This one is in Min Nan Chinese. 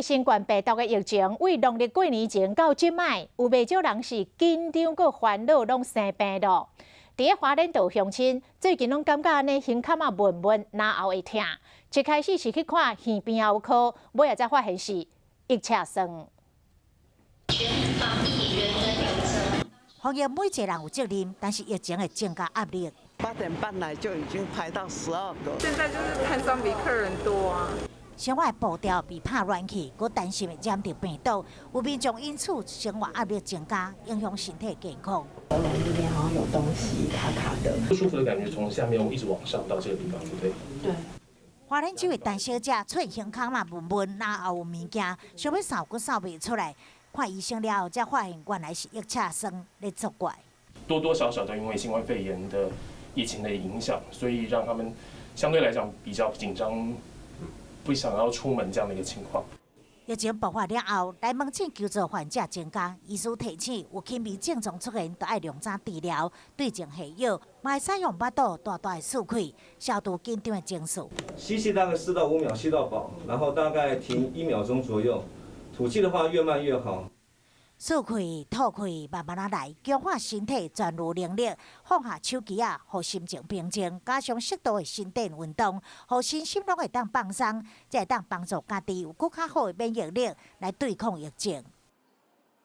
新冠病毒的疫情，對農曆過年前到這擺，有袂少人是緊張閣煩惱，攏生病囉。佇咧花蓮島鄉親，最近攏感覺按呢胸坎仔悶悶，嚨喉會疼。一開始是去看耳鼻喉科，尾仔才發現是腋赤酸。防疫人人有責。防疫每一個人有責任，但是疫情會增加壓力。 8點半來就已經排到12個。現在就是攤商比客人多啊。生活步調被拍亂去，閣擔心會染著病毒，有民眾因此生活壓力增加，影響身體健康。喉嚨這邊好像有東西卡卡的，不舒服的感覺從下面一直往上到這個地方，對不對？對。花蓮這位陳小姐出胸腔嘛悶悶，嚨喉有物件，想欲掃閣掃袂出來，看醫生了後才發現原來是腋赤酸咧作怪。多多少少都因為新冠肺炎的疫情的影響，所以讓他們相對來講比較緊張，不想要出門這樣的一個情況。疫情爆發了後，來門診求助患者增加，醫師提醒有輕微症狀出現，就愛量早治療，對症下藥，嘛會使用腹肚大大的欶氣，消除緊張的情緒。吸氣大概4到5秒，吸到飽，然後大概停1秒鐘左右。吐氣的話越慢越好。欶氣、吐氣，慢慢仔來，強化身體痊癒能力。放下手機仔，予心情平靜，加上適度的伸展運動，予身心攏會當放鬆，才會當幫助家己有閣較好的免疫力來對抗疫情。